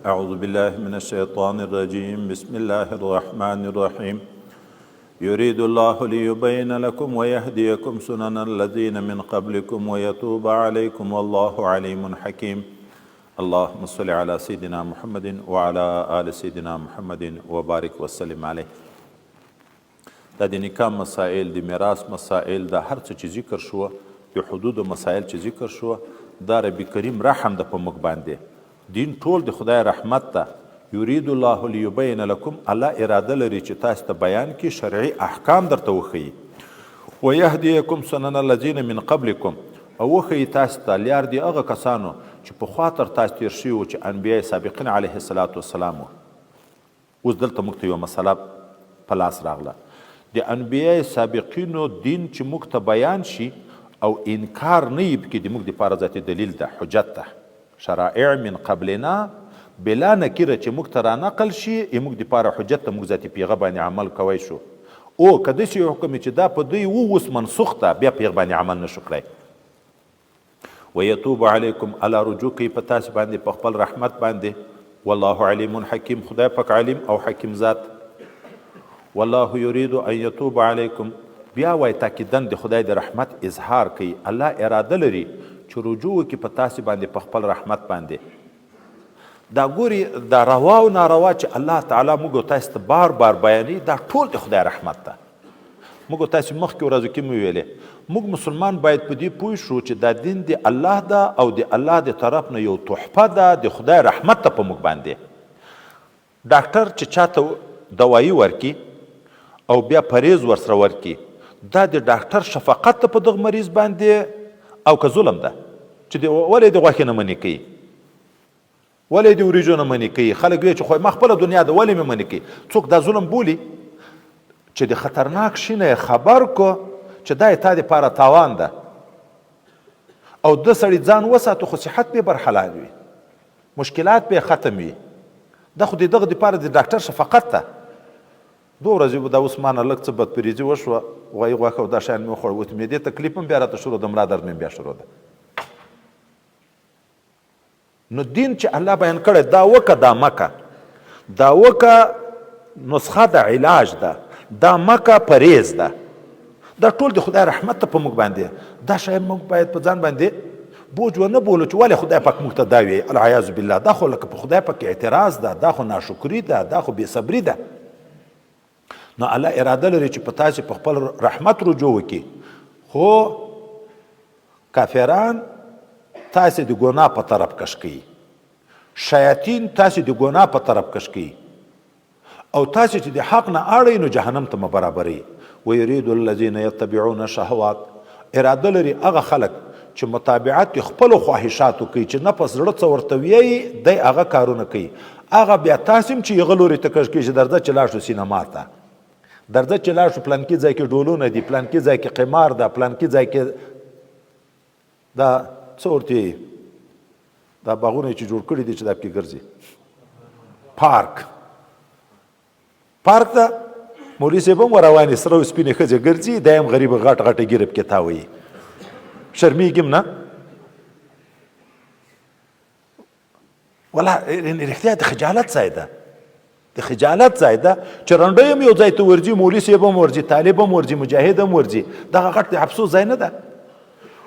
أعوذ بالله من الشيطان الرجيم بسم الله الرحمن الرحيم يريد الله ليبين لكم ويهديكم سنن الذين من قبلكم ويتوب عليكم والله عليم حكيم اللهم صل على سيدنا محمد وعلى آل سيدنا محمد وبارك وسلم عليه. دا د نکاح مسائل، د میراث مسائل، دا هر څه چې ذکر شو، د حدودو مسائل چې ذکر شو، دا رب کریم رحم ده په موږ باندې. دین ټول د خدای رحمت ده. یرید الله لیبین لکم، الله اراده لري چې تاسو ته بیان کړي، شرعي احکام درته وښیي. ویهدیکم سنن الذین من قبلکم، او وښیي تاسو ته لیار دی هغه کسانو چې پخوا تر تاسو تیر شوي وو، چې انبیاء سابقین علیه الصلاة والسلام وو. اوس دلته موږ ته یوه مسله په لاس راغله، د انبیاء سابقینو دین چې موږ ته بیان شي او انکار نه وي پکې، د موږ دپاره ذاتي دلیل ده، حجت ده. شرائع من قبلنا بلا نکیره چې موږ ته رانقل شي، موږ دپاره حجت ده، موږ ذاتي پیغه باندې عمل کوی شو. او که داسې یو حکم چې دا په دوی وو اوس منسوخ ده، بیا په هغه باندې عمل نشو کړی. ويتوب علیکم، الله رجوع کوي په تاسو باندې په خپل رحمت باندې. والله علیم حکیم، خدای پاک علیم او حکیم ذات. والله یرید ان یتوب علیکم، بیا وای تاکیدن د خدای د رحمت اظهار کوي. الله اراده لري چې رجوع وکړي په تاسو باندې په خپل رحمت باندې. دا ګوري دا روا او ناروا چې الله تعالی موږ تاسو ته بار بار بیانوي، دا ټول د خدای رحمت ده. موږ تاسو مخکې ورځو کې مو ویلې، موږ مسلمان باید په دې پوه شو چې دا دین د الله ده او د الله د طرف نه یو تحفه ده، د خدای رحمت ته په موږ باندې. ډاکټر چې چاته دوایي ورکي او بیا پرهیز ورسره ورکي، دا د ډاکټر شفقت ته په دغه مریض باندې او که ظلم ده؟ چې د ولې د غوښې نه منې کوي، ولې د وریجو نه منې کوي؟ خلک وایي چې خو ما خپله دنیا ده، ولې مې منې کوي؟ څوک دا ظلم بولي چې د خطرناک شي نه خبر کو چې دا یې تا دپاره تاوان ده، او د سړي ځان وساتو خو صحت پې برحلال وي، مشکلات پې ختم وي. دا خو د دغه دپاره د ډاکټر شفقت ده. دوه ورځې دا اوس ما نه لږ څه بدپریزي وشوه، غوایي غوښه او دا شیان مې وخوړل، اوس د معدې تکلیف هم بیا راته شروع ده، ملا درد مې بیا شروع ده. نو دین چې الله بیان کړی، دا وکه دا مکه، دا وکه نسخه د علاج ده، دا مکه پرهیز ده، دا ټول د خدای رحمت ته په موږ باندې. دا شی موږ باید په ځان باندې بوج ونه بولو چې ولې خدای پاک موږ ته دا وی، العیاذ بالله. دا خو لکه په خدای پاک اعتراض ده، دا خو ناشکري ده، دا خو بې صبري ده. نو الله اراده لري چې په تاسو په خپل رحمت رجوع وکړي، خو کافران تاسو د ګناه په طرف کش کوي، شیاطین تاسو د ګناه په طرف کش کوي، او تاسو چې د حق نه اړئ نو جهنم ته مه برابرئ. ویرید الذین یتبعون الشهوات، اراده لري هغه خلک چې متابعت د خپلو خواهشاتو کوي، چې نفس زړه څه ورته ویایي دی هغه کارونه کوي. هغه بیا تاسو هم چې هغه لوري ته کش کوي چې درځه چې لاړ شو سینما ته، درځه چې لاړ شو پلانکي ځای کې ډولونه دي، پلانکي ځای کې قمار ده، پلانکي ځای کې دا څه ورته دا باغونه چې جوړ کړي دي چې دا پکې ګرځي، پارک پارک ته مولوي صاحب هم روانې سره او سپینې ښځې ګرځي، دی هم غریب غټ غټه ږیره پکې تاووي، شرمېږي هم نه. ولا رښتیا د خجالت ځای ده، د خجالت ځای ده چې رنډۍ هم یو ځای ته ورځي، مولوي صاحب هم ورځي، طالب هم ورځي، مجاهد هم ورځي، دغه غټ د افسوس ځای نه ده.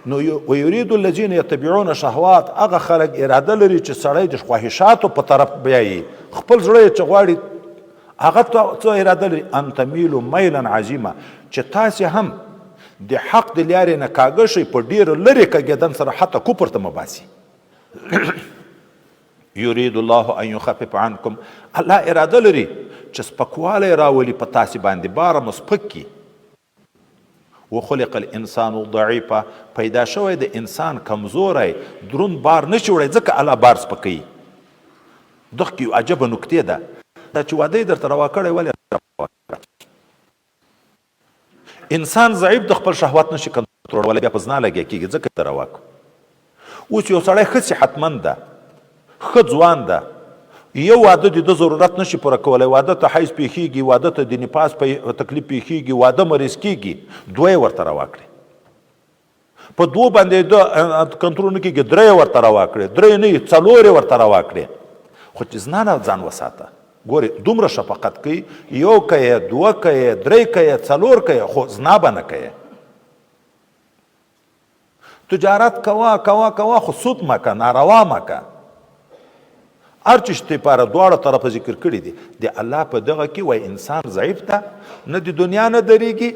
نو ویرید الذین یتبعون شهوات، هغه خلک اراده لري چې سړی د خواهشاتو په طرف بیایي، خپل زړه یې چې غواړي هغه څه اراده لري، ان تمیلو میلا عظیمه، چې تاسې هم د حق د لارې نه کاږه شئ په ډېره لرې کږېدن سره، حتی کفر ته مه باسي. یرید الله ان یخفف عنکم، الله اراده لري چې سپکوالی راولي په تاسې باندې، بار مو سپک کړي. وخلق الانسان ضعیفا، پیدا شوی د انسان کمزوری، دروند بار نشي وړی، ځکه الله بار سپکوي. دغه کې یو عجبه نکتې ده، دا چې واده یې درته روا کړی ولې روا کړی؟ انسان ضعیف د خپل شهوت نشي کنټرولولی، بیا په زنا لګیا کېږي، ځکه ته روا کړو. اوس یو سړی ښه صحتمند ده، ښه ځوان ده، یو واده د ده ضرورت نشي پوره کولی، واده ته حیض پېښېږي، واده ته د نفاس په تکلیف پېښېږي، واده مریض کېږي، دوه یې ورته روا کړي، په دوو باندې د کنټرول نه کېږي، درې یې ورته روا کړي، درې نه، څلور یې ورته روا کړي. خو چې زنا نه ځان وساته. ګورې دومره شفقت کوي، یو کوي، دوه کوي، درې کوي، څلور کوي، خو زنا به نه کوي. تجارت کوه کوه کوه، خو سود مه که، ناروا مه که. هر څه چې لپاره دواړه طرفه ذکر کړي دي. د الله په دغه کې وای انسان ضعیف ده، نه د دنیا نه درېږي.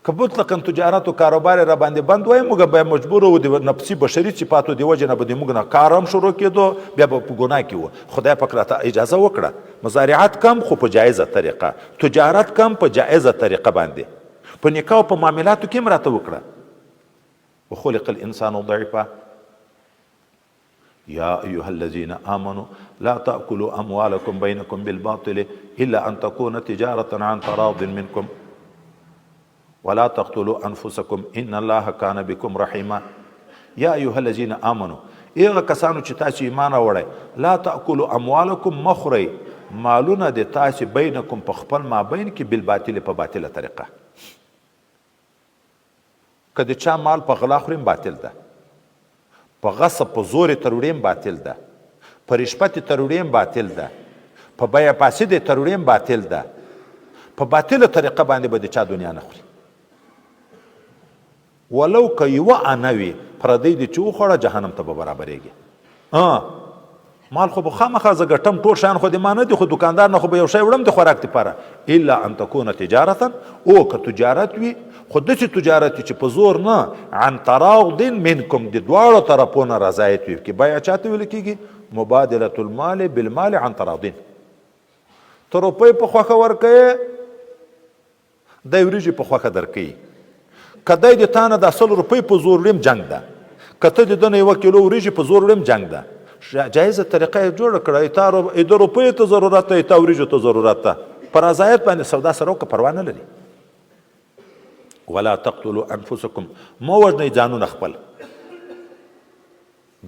که مطلقا تجارت او کاروبار را باندې بند وای، موږ به مجبور وو د نفسي بشري صفاتو د وجې نه به د موږ نه کار هم شروع کېدو، بیا به په ګناه کې وو. خدای پاک راته اجازه وکړه مزارعت کم خو په جایزه طریقه، تجارت کم په جایزه طریقه باندې، په نکاح او په معاملاتو کې هم راته وکړه. وخلق الانسان ضعیفا. یا ایها الذین آمنوا لا تأکلوا اموالکم بینکم بالباطل الا ان تکون تجارة عن تراض منکم ولا تقتلوا انفسکم ان الله کان بكم رحیما. یا ایها الذین آمنوا، هغه کسانو چې تاسو ایمان راوړی، لا تاکلوا اموالکم، مخورئ مالونه د تاسو، بینکم، په خپل مابین کې، بالباطل، په باطله طریقه. که د چا مال په غلا خوریم باطل ده، په غصب په زور یې تروړیم باطل ده، په رشپت یې تروړیم باطل ده، په بیع فاسد یې تروړیم باطل ده. په باطله طریقه باندې به د چا دنیا نه خوري، ولو که یوه انه وي، پردی دې چې وخوړه جهنم ته به برابرېږي. مال خو به خامخا زه ګټم، ټول شیان خو دې ما نه دي، خو دکاندار نه خو به یو شی وړم د خوراک دپاره. الا ان تکون تجارتا، او که تجارت وي، خو داسې تجارت وي چې په زور نه، عن تراض منکم، د دواړو طرفو نه رضایت وي. کې بیع چاته ویل کېږي؟ مبادله المال بالمال عن تراض. ته روپۍ په خوښه ورکوې، دی وریجې په خوښه درکوي. که دی د تا نه دا 100 روپۍ په زور وړي هم جنګ ده، که ته د ده نه یوه کیلو وریجې په زور وړي هم جنګ ده. جایزه طریقه یې جوړه کړه، تا د روپیو ته ضرورت دی، تا وریجو ته ضرورت ده، په رضایت باندې سودا سره وکړه، پروا نه لري. ولا تقتلوا انفسکم، مه وژنئ ځانونه خپل.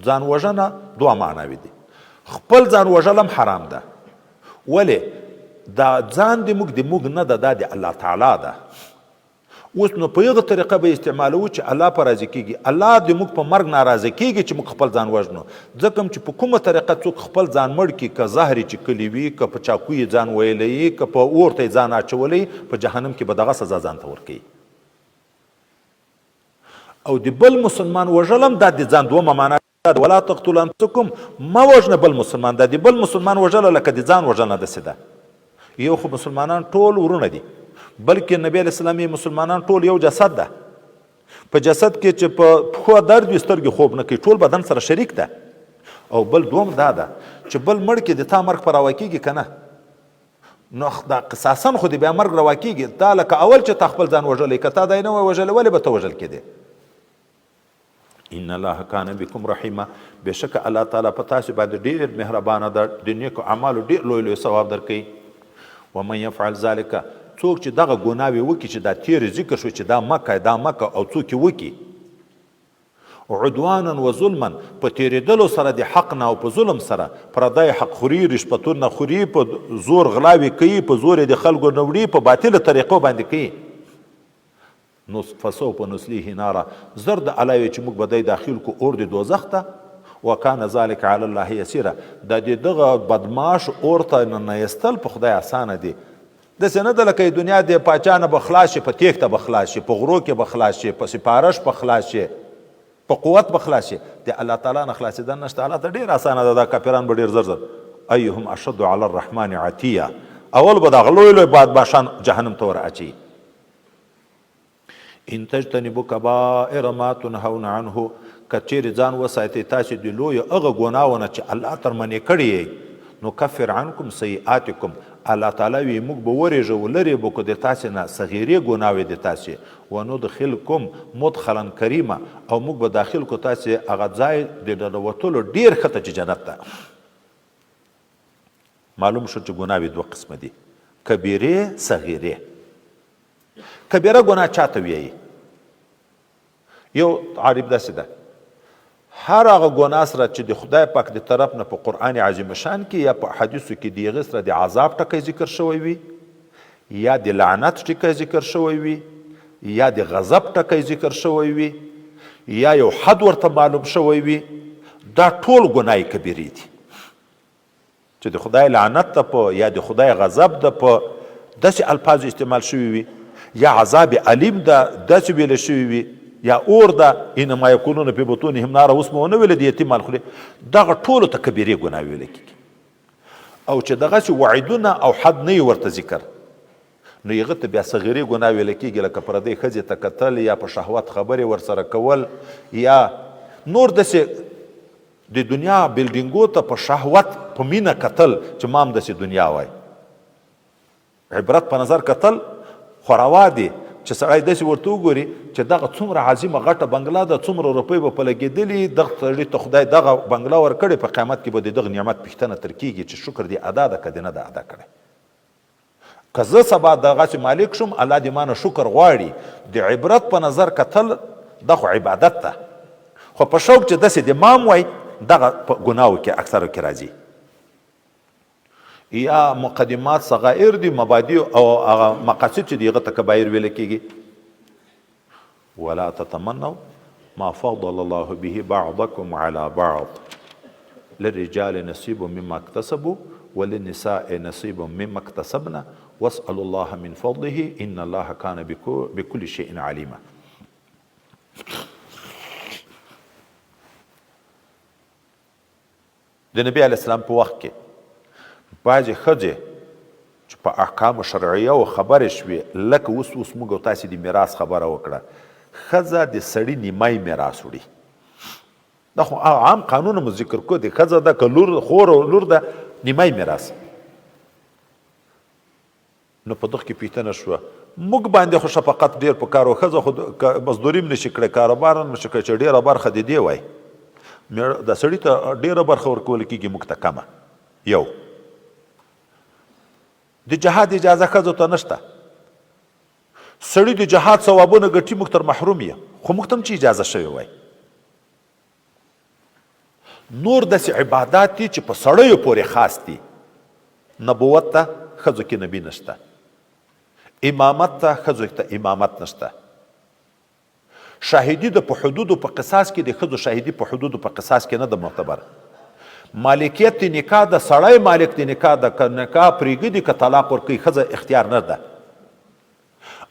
ځان وژنه دوه معناوې دي. خپل ځان وژل هم حرام ده. ولې؟ دا ځان د موږ د موږ نه ده، دا د الله تعالی ده. اوس نو په هغه طریقه به استعمالوو چې الله په راضي کیږي. الله د موږ په مرګ ناراضه کیږي چې موږ خپل ځان وژنو، ځکه چې په کومه طریقه څوک خپل ځان مړ کړي، که زهر یې چکلي وي، که په چاکو یې ځان ویلی، که په اور ته یې ځان اچولی، په جهنم کې به دغه سزا ځان ته ورکوي. او د بل مسلمان وژل هم دا د ځان دومه معنا ده. ولا تقتلوا انفسکم، مه وژنه بل مسلمان. دا د بل مسلمان وژله لکه د ځان وژنه داسې ده. یو خو مسلمانان ټول ورونه دي، بلکې نبی علیه السلام یې مسلمانان ټول یو جسد ده. په جسد کې چې په پښو درد وي، سترګې خوب نه کوي، ټول بدن سره شریک ده. او بل دوم دا ده چې بل مړ کې د تا مرګ پر روا کېږي که نه، نو دا قصاصا خو دې بیا مرګ روا کېږي. تا لکه اول چې تا خپل ځان وژلی، که تا دی نه وای وژلی ولې به ته وژل کېدې؟ ان الله کان بكم رحیما، بېشکه الله تعالی په تاسو باندې ډېر مهربانه ده، د نیکو اعمالو ډېر لوی لوی ثواب درکوي. ومن يفعل ذلك، څوک چې دغه ګناوې وکړي چې دا تېرې ذکر شو چې دا مه کوه دا مه کوه، او څوک یې وکړي عدوانا و ظلما، په تېرېدلو سره د حق نه او په ظلم سره، پردی حق خوري، رشوتونه خوري، په زور غلاوې کوي، په زور یې د خلکو نه وړي، په باطلو طریقو باندې کوي، نو فسوف نصلیه نارا، زر د الله وي چې موږ به دی داخل کو اور د دوزخ ته. وکان ذلک علی الله یسیرا، د دې دغه بدماش اور ته ننه په خدای اسانه دی. داسې نه ده لکه دنیا د پاچا نه به خلاص شي، په تېښته به خلاص شي، په غرو کې به خلاص شي، په سفارش به خلاص شي، په قوت به خلاص شي. د الله تعالی نه خلاصېدل نشته، الله ته ډېر اسانه ده. دا کافران به ډېر زر زر ایهم اشد علی الرحمن عتیه، اول به دغه لوی لوی بادباشان جهنم ته ور اچوي. ان تجتنبوا کبائر ما تنهون عنه، که چیرې ځان وساتئ تاسې د لویو هغه ګناوو نه چې الله تر منع کړي یئ، نو کفر عنکم سیئاتکم، الله تعالی وی موږ به ورېږو لرې به کو د تاسې نه صغیرې ګناوې د تاسې، وندخلکم مدخلا کریما، او موږ به داخل کو تاسې هغه ځای د ننوتلو ډېر ښه ته چې جنت ده. معلوم شو چې ګناوې دوه قسمه دي، کبیرې صغیرې. کبیره ګناه چاته ویایي؟ یو تعریف داسې ده، هر هغه ګناه سره چې د خدای پاک د طرف نه په قرآن عظیم شان کې یا په حدیثو کې د هغې سره د عذاب ټکی ذکر شوی وي، یا د لعنت ټکی ذکر شوی وي، یا د غضب ټکی ذکر شوی وي، یا یو حد ورته معلوم شوی وي، دا ټول ګناه کبیرې دي. چې د خدای لعنت ته په یا د خدای غضب ده په داسې الفاظ استعمال شوي وي، یا عذاب الیم ده داسې ویل شوي وي، یا اور ده، انما یکونون فی بطونهم نار، اوس مو ونه ویل د یتیم مال خوري، دغه ټولو ته کبیرې ګناه ویل کېږي. او چې دغسې وعیدونه او حد نه ورته ذکر، نو هغه ته بیا صغیرې ګناه ویل کېږي، لکه پردۍ ښځې ته کتل یا په شهوت خبرې ورسره کول یا نور داسې د دنیا بلډینګو ته په شهوت په مینه کتل چې ما هم داسې دنیا وای. عبرت په نظر کتل خو روا دي چې سړی داسې ورته وګوري چې دغه څومره عظیمه غټه بنګله ده، څومره روپۍ به په لګېدلي، دغه سړي ته خدای دغه بنګله ورکړې، په قیامت کې به د دغه نعمت پوښتنه تر کېږي چې شکر دې ادا ده که دې نه ده ادا کړی. که زه سبا دغسې مالک شوم، الله دې مانه شکر غواړي. د عبرت په نظر کتل دا خو عبادت ده، خو په شوق چې داسې د مام وای، دغه په ګناو کې اکثرو کې راځي. یا مقدمات صغائر دي، مبادی او هغه مقاصد چې دی هغه ته کبایر ویل کېږي. ولا تتمنوا ما فضل الله به بعضكم على بعض للرجال نصيب مما اكتسبوا وللنساء نصيب مما اكتسبنا واسألوا الله من فضله إن الله كان بكل شيء عليما. د نبي علیه السلام په وخت کې بعضې ښځې چې په احکام شرعیه او خبرې شوې، لکه اوس اوس موږ او تاسې د میراث خبره وکړه، ښځه د سړي نیمای میراث وړي. دا خو عام قانون مو ذکر کو، د ښځه ده که لور، خور او لور ده، نیمای میراث. نو په دغه کې پوښتنه شوه، موږ باندې خو شفقت ډېر په کار و، ښځه خو مزدوري هم نشي کړی، کاروبار هم نشي کړی، چې ډېره برخه دې دی وای، د سړي ته ډېره برخه ورکول کېږي، موږ ته کمه. یو د جهاد اجازه ښځو ته نشته، سړي د جهاد ثوابونه ګټي، موږ تر محروم یو، خو موږ ته هم چې اجازه شوې وای. نور داسې عبادات دي چې په سړیو پورې خاص دي. نبوت ته ښځو کې نبی نشته، امامت ته ښځو ته امامت نشته، شاهدي د په حدودو په قصاص کې د ښځو شاهدي په حدودو په قصاص کې نه ده معتبر، مالکیت د نکاح د سړی مالک د نکاح د که نکاح پرېږدي که طلاق ورکوي ښځه اختیار نه ده،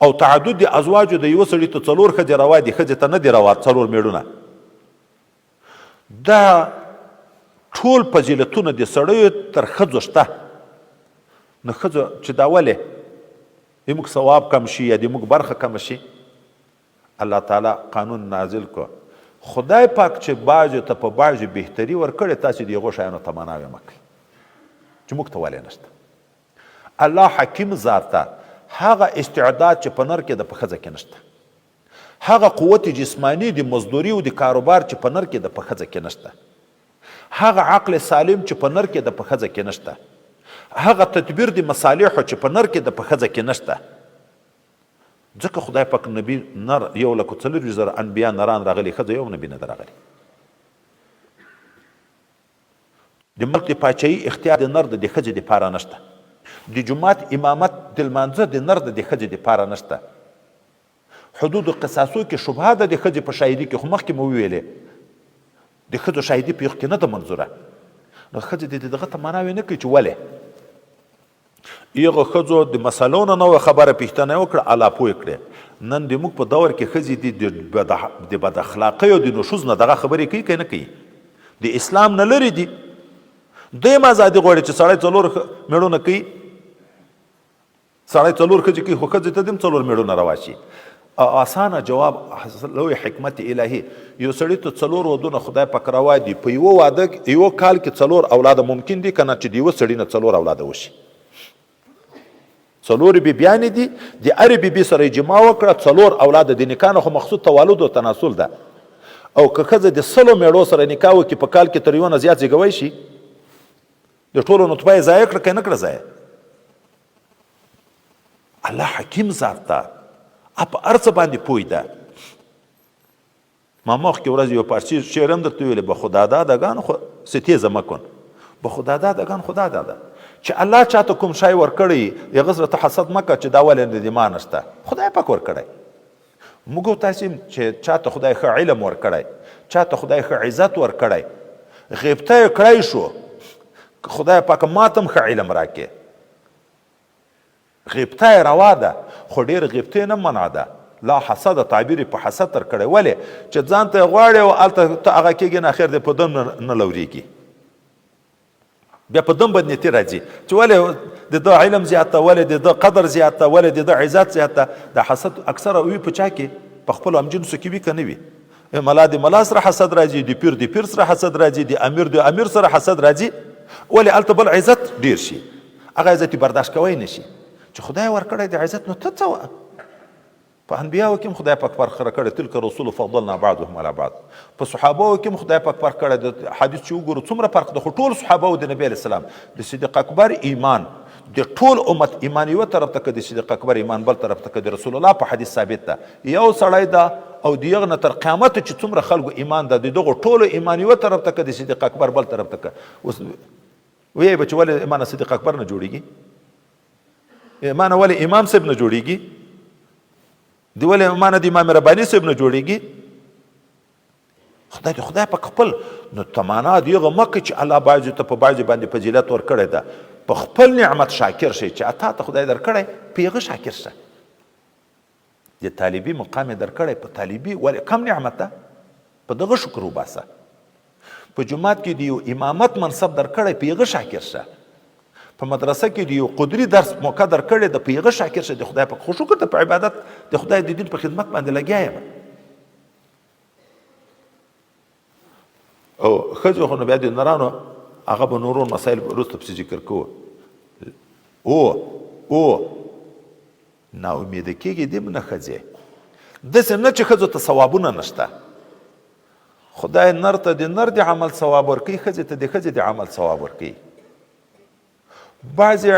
او تعدد د ازواجو د یوه سړي ته څلور ښځې روا دي، ښځې ته نه دي روا څلور مېړونه. دا ټول فضیلتونه د سړیو تر ښځو شته. نو ښځو چې دا ولې د موږ ثواب کم شي یا د موږ برخه کم شي، الله تعالی قانون نازل کړ. خدای پاک چې بعضو ته په بعضو بهتري ورکړې، تاسې د هغو شیانو تمناوې مه کوئ چې موږ ته ولې نشته. الله حکیم ذات ته هغه استعداد چې په نر کې ده په ښځه کې نشته، هغه قوت جسمانی د مزدوري او د کاروبار چې په نر کې ده په ښځه کې نشته، هغه عقل سالم چې په نر کې ده په ښځه کې نشته، هغه تدبیر د مصالحو چې په نر کې ده په ښځه کې نشته. ځکه خدای پاک نبی نر 1,24,000 انبیا نران راغلي، ښځه یو نبی نه ده راغلی. د ملک د پاچاهي اختیار د نر د ښځې دپاره نشته، د جومات امامت د لمانځه د نر د ښځې دپاره نشته. حدود قصاصو کې شبهه ده د ښځې په شاهدي کې، خو مخکې مو وویلې د ښځو شاهدي په یخ کې نه ده منظوره. نو ښځې د دغه تمناوې نه کوي چې ولې هغه ښځو د مسلو نه نه وه خبره، پوښتنه یې وکړه، الله پوه کړې. نن د موږ په دور کې ښځې دي د بد اخلاقۍ او د نشوز نه دغه خبرې کوي که نه کوي؟ د اسلام نه لرې دي. دوی هم ازادي غواړي چې سړی څلور مېړونه کوي، سړی څلور ښځې کوي، خو ښځې ته دې هم څلور مېړونه روا شي. اسانه جواب، لوی حکمت الهي. یو سړي ته څلور ودونه خدای پاک روا دي، په یوه واده یو کال کې څلور اولاده ممکن دي که نه چې د یوه سړي نه څلور اولاده وشي؟ څلور بیبیانې دي، د هرې بیبي سره یې جماع وکړه، څلور اولاده. د نکاح نه خو مقصود توالد او تناسل ده. او که ښځه د 100 مېړو سره نکاح وکړي، په کال کې تر یو نه زیات زېږوی شي؟ د ټولو نطفه یې ضایع کړه که نه کړه ضایع؟ الله حکیم ذات ده، په هر څه باندې پوه ده. ما مخکې ورځ یو پارسي شعر هم درته ویلې، به خدا دادګان خو ستیزه مه کن، به خدا دادګان خدا داده، چې الله چاته کوم شی ورکړی هغه سره ته حسد مه کړه چې دا ولې د ما نشته، خدای پاک ورکړی. موږ او تاسې چې چاته خدای ښه علم ورکړی، چاته خدای ښه عزت ورکړی، غیبته یې کړی شو، که خدای پاک ماته هم ښه علم راکې. غبطه یې روا ده خو ډېر غبطې نه منع ده. لا حسد تعبیر یې په حسد تر کړی، ولې چې ځان ته یې غواړې او هلته ته هغه کېږې نه، اخر دې په دم نه لورېږي، بیا په دم بدنیتي راځي چې ولې د ده علم زیات ده، ولې د ده قدر زیات ده، ولې د ده عزت زیات ده. د حسد اکثره وي په چا کې؟ په خپلو همجنسو کې وي که نه وي؟ ملا د ملا سره حسد راځي، د پیر د پیر سره حسد راځي، د امیر د امیر سره حسد راځي، ولې هلته بل عزت ډیر شي، هغه عزت یې برداشت کوی نه شي چې خدای ورکړی د عزت. نو ته څه په انبیاو کې هم خدای پاک فرق کړی، تلک رسول فضلنا بعضهم علی بعض. په صحابو کې هم خدای پاک فرق کړی، د حدیث چې وګورو څومره فرق ده، خو ټول صحابه د نبی علیه السلام د صدیق اکبر ایمان د ټول امت ایمان یو طرف ته که د صدیق اکبر ایمان بل طرف ته که د رسول الله په حدیث ثابت ده یو سړی ده او د یغ نه تر قیامت چې څومره خلکو ایمان ده د دغو ټولو ایمان یو طرف ته که د صدیق اکبر بل طرف ته که. اوس ویې به چې ولې ایمان صدیق اکبر نه جوړیږي، ایمان ولې امام صاحب نه جوړیږي، دی ولې ایمان د امام رباني صاحب نه جوړیږي؟ خدای دې خدای پاک خپل نو تمنا دی هغه مکه چې الله بعضې ته په بعضې باندې فضیلت ورکړی ده، په خپل نعمت شاکر شئ چې عطا ته خدای درکړی په هغه شاکر شه. د طالبي مقام یې درکړی په طالبي ولې کم نعمت ده، په دغه شکر وباسه. په جومات کې د یو امامت منصب درکړی په هغه شاکر شه. په مدرسه کې د یو قدري درس موقع درکړې ده په هغه شاکر شه. د خدای په خو شکر ته په عبادت د خدای د دین په خدمت باندې لګیا یم. او ښځې خو نو بیا د نرانو هغه به نورو مسایل وروسته پسې ذکر کوو. او او نا امیده کېږي دې نه ښځې، داسې نه چې ښځو ته ثوابونه نشته. خدای نر ته د نر د عمل ثواب ورکوي، ښځې ته د ښځې د عمل ثواب ورکوي. بعضې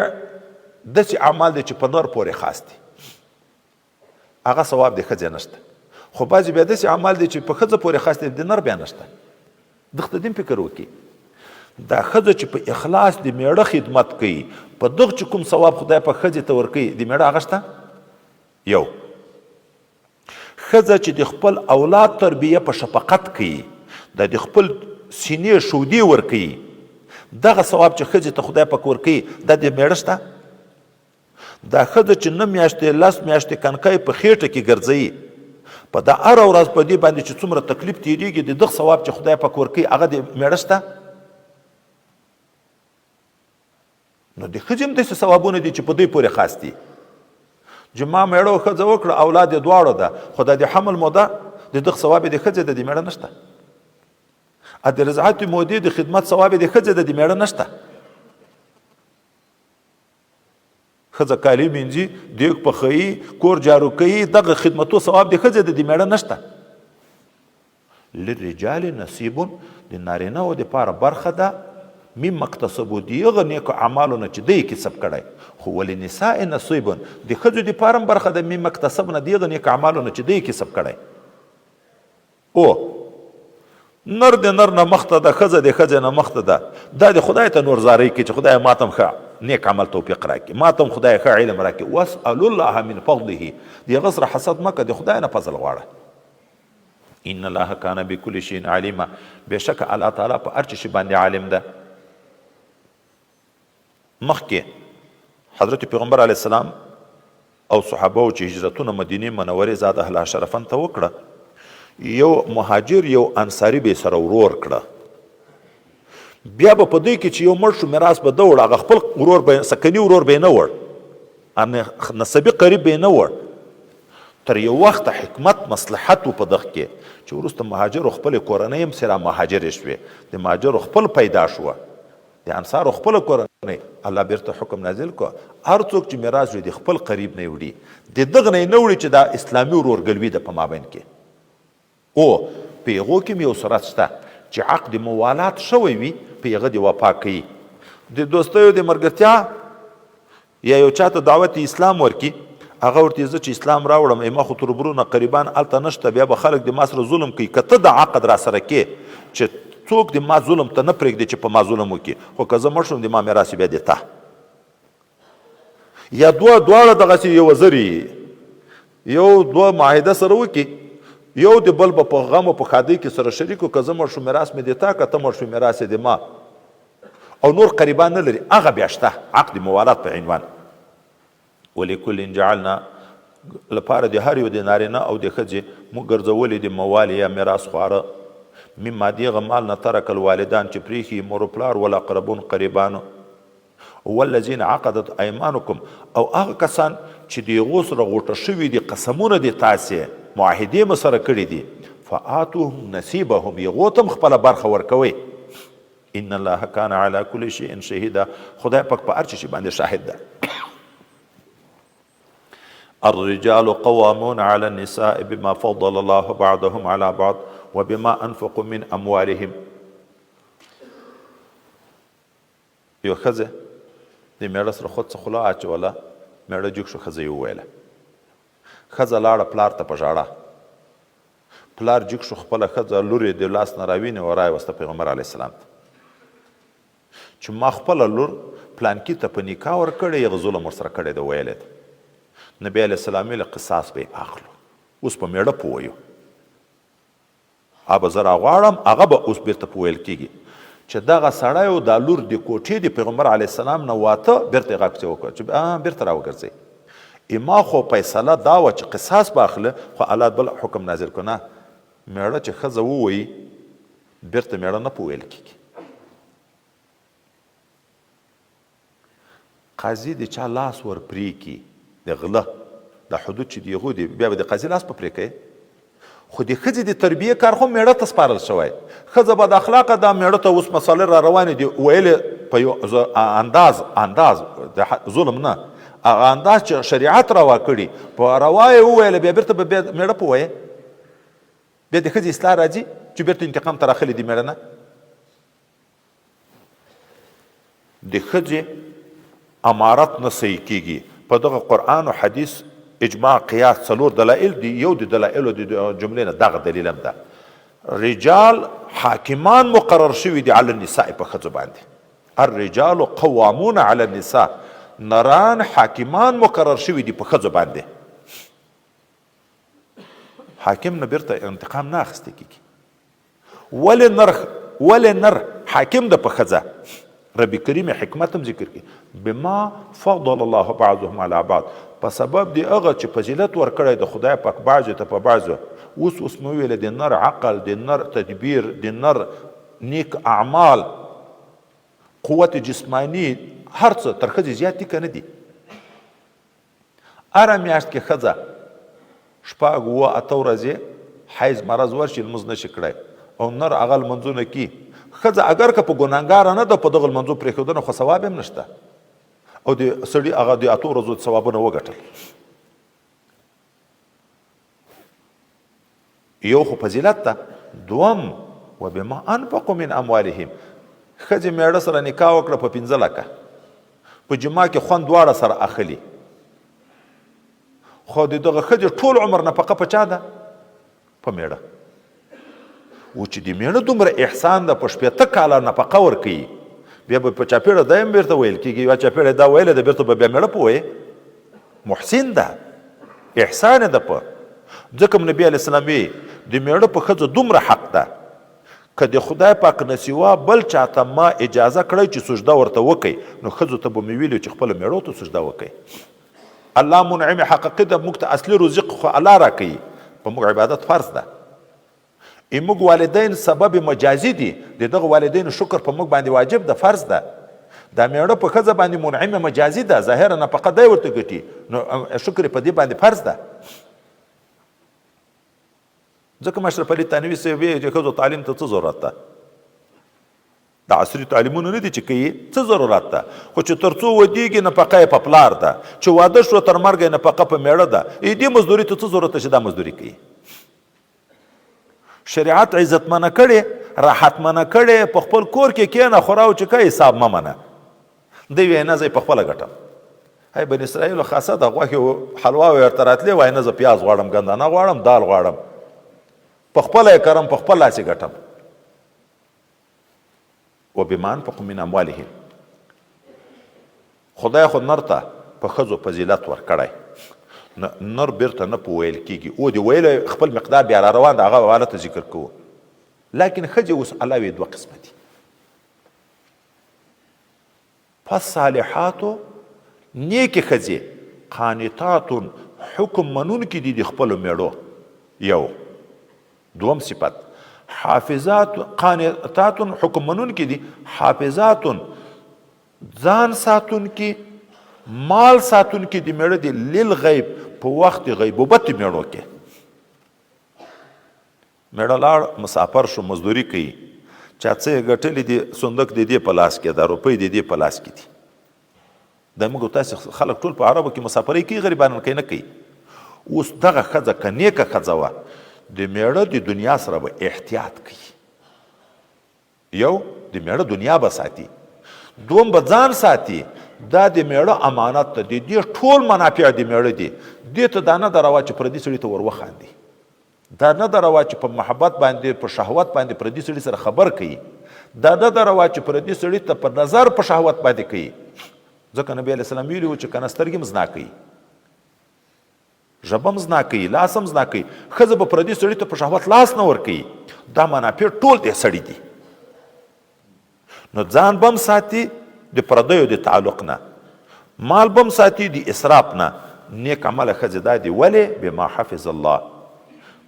داسې اعمال دي چې په نر پورې خاص دي، هغه ثواب د ښځې نشته. خو بعضې بیا داسې اعمال دي چې په ښځه پورې خاص دي، د نر بیا نشته. دغه ته دې فکر وکړي، دا ښځه چې په اخلاص د میړه خدمت کوي، په دغه چې کوم ثواب خدای په ښځې ته ورکوي، د میړه هغه شته. یو ښځه چې د خپل اولاد تربیه په شفقت کوي، د خپل سینې شودې ورکوي، دغه ثواب چې ښځې ته خدای پاک ورکوي، دا د میړه شته. دا ښځه چې نه میاشتې لس میاشتې کنکی په خېټه کې ګرځوي، په دا هره ورځ په دې باندې چې څومره تکلیف تېرېږي، د دغه ثواب چې خدای پاک ورکوي هغه د میړه شته. نو د ښځې هم داسې ثوابونه دي چې په دوی پورې خاص دي. جماع میړه او ښځه وکړه، اولاد یې دواړو ده، خو دا د حمل موده د دغه ثواب یې د ښځې ده، د میړه نشته. د رضاعت مودې د خدمت ثواب یې د ښځې ده، د میړه نشته. ښځه کالي مینځي، دیګ پخوي، کور جارو کوي، دغه خدمتو ثواب د ښځې ده، د میړه نشته. للرجال نصیب، د نارینه و دپاره برخه ده مما اکتسبو، د هغه نیکو اعمالو نه چې دی کسب کړی. خو وللنساء نصیب، د ښځو دپاره هم برخه ده مما اکتسبنه، د هغه نیکو اعمالو نه چې دی کسب کړی. او نر د نر نه مخته ده، ښځه د ښځې نه مخته ده. دا د خدای ته نور زارۍ کوي چې خدای ماته هم ښه نیک عمل توفیق راکړي، ماته هم خدای ښه علم راکړي. واسألوا الله من فضله، د هغه سره حسد مه کوه، د خدای نه فضل غواړه. ان الله کان بكل شيء علیما، بېشکه الله تعالی په هر څه شي باندې عالم ده. مخکې حضرت پیغمبر علیه السلام او صحابه چې هجرتونه مدینې منورې زاد اهلها شرفن ته وکړه، یو مهاجر یو انصاري به سره ورور کړه. بیا به په دوی کې چې یو مړ شو میراث به ده وړ، هغه خپل ورور به سکني ورور به یې نه وړ، نسبي قریب به یې نه وړ. تر یو وخته حکمت مصلحت و په دغه کې چې وروسته مهاجرو خپلې کورنۍ هم سره مهاجرې شوې، د مهاجرو خپل پیدا شوه، د انصارو خپله کورنۍ. الله بیرته حکم نازل کړ، هر څوک چې میراث وړي د خپل قریب نه یې وړي، د دغه نه یې نه وړي چې دا اسلامي ورورګلوي ده په مابین کې. او په هغو کې هم یو صورت شته چې عقد موالات شوی وي، په هغه دې وفا کوي. د دوستیو د ملګرتیا یا یو چاته دعوت اسلام ورکي، هغه ورته زه چې اسلام راوړم ما خو تربرونه قریبان هلته نشته، بیا به خلک د ما سره ظلم کوي. که ته د عقد را سره کې چې څوک د ما ظلم ته نه پرېږدي چې په ما ظلم وکړي، خو که زه مړ شوم د ما میراث بیا د تا. یا دوه دواړه دغسې یو زري یو دوه معاهده سره وکړي، یو د بل به په غم او په ښادۍ کې سره شریک، که زه مړ شوم میراث مې د تا، که ته مړ شوې میراث یې د ما. او نور قریبان نه لري، هغه بیا شته عقد موالات په عنوان. ولکل جعلنا لپاره د هر یو د نارینه او د ښځې موږ ګرځولي دي موالي یا میراث خواره مما دغه مال نه ترک الوالدان چې پرېښي مور و پلار والاقربون قریبانو والذین عقدت ایمانکم او هغه کسان چې د هغو سره غوټه شوي دي قسمونه دي تاسې معاهدې مو سره کړي دي فآتوهم نصیبهم هغو ته هم خپله برخه ورکوئ. ان الله کان علی کل شیء شهیدا خدای پاک په هر شي باندې شاهد ده. الرجال قوامون على النساء بما فضل الله بعضهم على بعض وبما انفقوا من اموالهم. یو ښځه د میړه سره خود څه خوله اچوله، میړه جګ شو، ښځه یې وویله. ښځه لاړه پلار ته په ژړا، پلار جګ شو، خپله ښځه لور یې د لاس نه راوینې وه، رایې وسته پیغمبر علیه السلام ته چې ما خپله لور پلانکي ته په نکاح ورکړې، هغه ظلم ورسره کړی دی، ویلې ده. نبي علیه السلام ویل قصاص به یې اخلو، اوس په میړه پوه یو، هغه به زه راغواړم، هغه به اوس بیرته په ویل کیږي چې دغه سړی او دا لور د کوټې د پیغمبر علیه السلام نه واته، بیرته یې غږ پسې وکړ چې بیرته راوګرځئ. اما خو فیصله دا وه چې قصاص به اخله، خو الله بل حکم نازل کړ، نه میړه چې ښځه ووایي بیرته میړه نه په ویل کیږي. قاضي د چا لاس ور پرې کړي، د غله د حدود چې دی هغو دی، بیا به د قاضي لاس په پرې کوي. خو د ښځې د تربیې کار خو میړه ته سپارل شوی، ښځه بد اخلاقه ده، میړه ته اوس مسالې را روانې دي، ویلې په یو انداز، انداز د ظلم نه، هغه انداز چې شریعت روا کړي په روا یې وویله، بیا بیرته به بیا میړه په وایې، بیا د ښځې اصلاح راځي چې بیرته انتقام ته راخلي دي میړه نه. د ښځې امارت نه صحیح کیږي په دغه قرآن او حدیث، اجماع، قیاس څلور دلایل دي، یو د دلایلو د جملې نه دغه دلیل هم ده، رجال حاکمان مقرر شوي دي علی النساء په ښځو باندې، الرجال قوامون علی النساء، نران حاکمان مقرر شوي دي په ښځو باندې، حاکم نه بیرته انتقام نه اخیستل کیږي. ولې نر ولې نر حاکم ده په ښځه؟ رب کریم حکمت هم ذکر کړي، بما فضل الله بعضهم علی بعض، په سبب دی هغه چې فضیلت ورکړی د خدای پاک بعضو ته په بعضو. اوس اوس مې وویل د نر عقل، د نر تدبیر، د نر نیک اعمال، قوت جسمانی، هر څه تر ښځې زیات دي که نه دي؟ هره میاشت کې ښځه شپږ اووه اته ورځې حیض مرض ورشي، لمونځ نه شي کړی، او نر هغه لمونځونه کوي. ښځه اګر که په ګناهګاره نه ده، په دغه لمونځو پرېښودنه خو ثواب هم نشته، او د سړي هغه د اتو ورځو ثوابونه وګټل. یو خو فضیلت ده، دوم وبما انفقوا من اموالهم، ښځې میړه سره نکاح وکړه په 5 لکه، په جماع کې خوند دواړه سره اخلي، خو د دغه ښځې ټول عمر نفقه په چا ده؟ په میړه. و چې د میړه دومره احسان ده په 60 کاله نفقه ورکوي، بیا به په چاپېړه دی هم بیرته ویل کېږي، یوه چاپېړه دا ویلې ده، بیرته به بیا میړه په وایې محسن ده، احسان ده په. ځکه نبی علیه السلام وی د میړه په ښځه دومره حق ده، که د خدای پاک نه سوا بل چاته ما اجازه کړی چې سجده ورته وکړي، نو ښځو ته به مې ویلي چې خپلو میړو ته سجده وکړي. الله منعم حقیقي ده، موږ ته اصلي رزق خو الله راکوي، په موږ عبادت فرض ده. موږ والدین سبب مجازي دي، د دغه والدینو شکر په موږ باندې واجب ده، فرض ده. دا میړه په ښځه باندې منعم مجازي ده، ظاهره نفقه دی ورته ګټي، نو شکر په دې باندې فرض ده. ځکه مشرف علي تنوي صاحب ویل چې ښځو تعلیم ته څه ضرورت ده؟ د عصري تعلیمونه نه دي چې کوي، څه ضرورت ده؟ خو چې تر څو ودیږي نفقه یې په پلار ده، چې واده شو تر مرګه یې نفقه په میړه ده، دې مزدوري ته څه ضرورت ده چې دا مزدوري کوي؟ شریعت عزتمنه کړې، راحتمنه کړې، په خپل کور کې کښېنه، خوره او چکه، حساب مه منه. دی وایي نه، زه یې په خپله ګټم. ای بني اسرائیلو خاصه ده، غوښې او حلوا ورته راتلې، وایي نه زه پیاز غواړم، ګندانه غواړم، دال غواړم، په خپله یې کرم، په خپل لاس یې ګټم. وبما انفقوا من اموالهم، خدای خو نر ته په ښځو فضیلت ورکړی، نر بیرته نه په ویل کیږي، او دی ویل خپل مقدار بیا را روان ده، هغه حواله ته ذکر کوو. لکن ښځې اوس الله وی دوه قسمه دي. فالصالحات نیکې ښځې قانتات حکم منونکې دي د خپلو میړو. یو دوم صفت حافظات قانتات حکم منونکې دي، حافظات ځان ساتونکي، مال ساتونکي د میړه دي، للغیب په وخت غیبوبت میړو کې. میړه لاړ مسافر شو، مزدوري کوي، چا څه یې ګټلي دي، صندوق د دې په لاس کې ده، روپۍ د دې په لاس کې دي. دا موږ تاسې خلک ټول په عربو کې مسافرۍ کوي، غریبان کوي نه کوي. اوس دغه ښځه که نیکه ښځه وه، د میړه د دنیا سره به احتیاط کوي. یو د میړه دنیا به ساتي، دوم به ځان ساتي. دا د میړه امانت ده، د دې ټول منافع د میړه دي. دې ته دا نه ده روا چې پردي سړي ته ور وخاندي، دا نه ده روا چې په محبت باندې په شهوت باندې پردي سړي سره خبر کوي، دا نه ده روا چې پردي سړي ته په نظر په شهوت باندې کوي. ځکه نبی علیه السلام ویلي وو چې که نه سترګې هم زنا کوي، ژبه هم زنا کوي، لاس هم زنا کوي، ښځه به پردي سړي ته په شهوت لاس نه ورکوي. دا منافع ټول دې سړي دي. نو ځان به هم ساتي د پردیو د تعلق نه، مال به هم ساتي د اسراف نه. نیک عمله ښځې دا دي، ولې؟ بما حفظ الله،